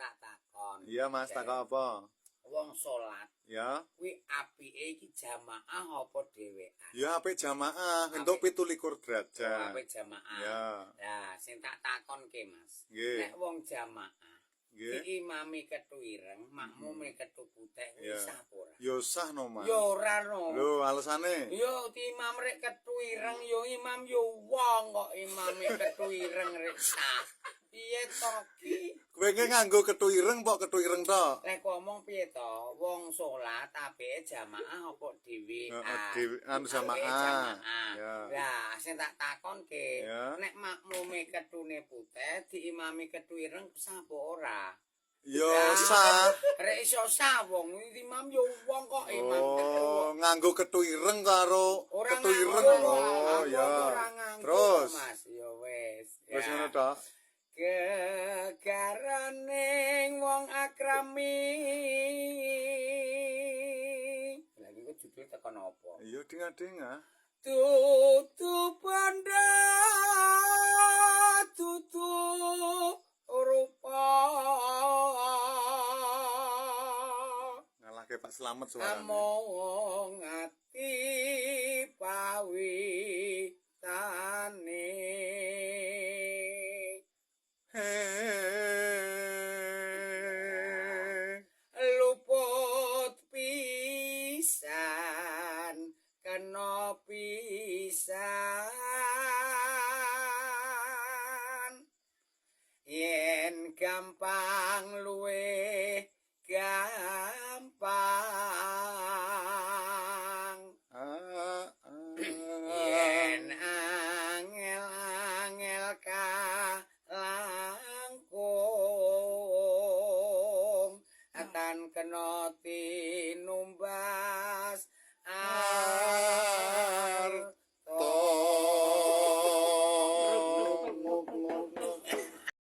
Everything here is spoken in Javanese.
tak takon. Iya, Mas, takon apa? Wong salat Ya. kuwi apike iki jamaah apa dhewean? Ya apik jamaah, entuk 27 derajat. Oh, apik jamaah. Ya. Lah, sing tak takonke, Mas. Nggih. Nek wong jamaah Nggih. diimami kethu ireng, makmume kethu putih kuwi sah apa ora? Ya sah no, Mas. Ya ora no. Lho, alasane? Ya imam rek kethu ireng ya imam ya wong kok imame kethu ireng rek sah. Piye to ki? Kowe ki nganggo kethu ireng apa kethu ireng tok? Lek ngomong piye to? Wong salat apike jamaah apa dhewean? Heeh, dhewean jamaah. Ya. Lah, sing tak takonke, nek makmume kethune putih diimami kethu ireng sah apa ora? Ya sah. Rek iso sah wong imam ya wong kok imam kethu. Oh, nganggo kethu ireng karo kethu ireng. Oh, ya. Terus. Mas, ya wis. Wis ngono tok. Gegaraning wong akrami. Lagi kok judul tekan apa? Iya, dingah-dingah. Tutu banda tutu rupa. Ngalahke Pak Slamet suarane. Among ati pawitane. Luput pisan kena pisan yen gampang luwe gampang yen angel-angel kalangkung tan kena.